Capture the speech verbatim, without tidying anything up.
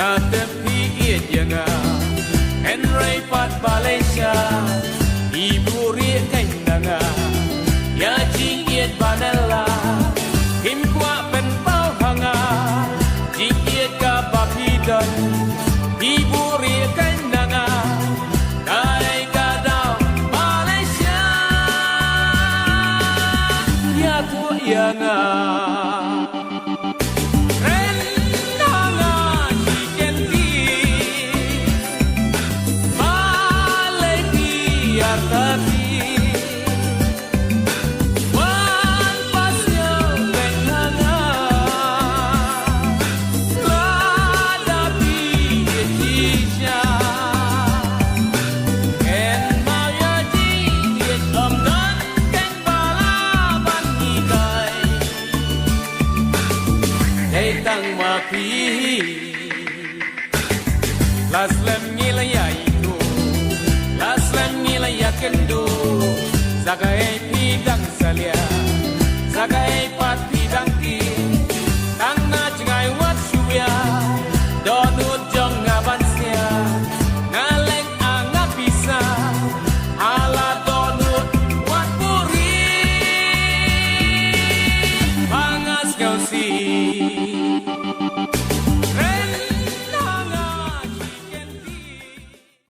Nga tip phi ïeit ïa nga, hynrei pat ba lei sha, i buhrieh keiñ na nga, ïa jingïeit ba nela, phim kwah pynpaw ha nga, jingïeit kaba phi don, i buhrieh keiñ na nga, kaei ka daw ba lei sha, ïathuh ïa nga. Kren ha nga shi kyntien, balei phi ïarta phi? Wan pasiaw beit ha nga, lada phi ïeit shisha. Kren ma ïa jingïeit ym don keiñ ba lah ban hikai. Dei tang ma phi la slem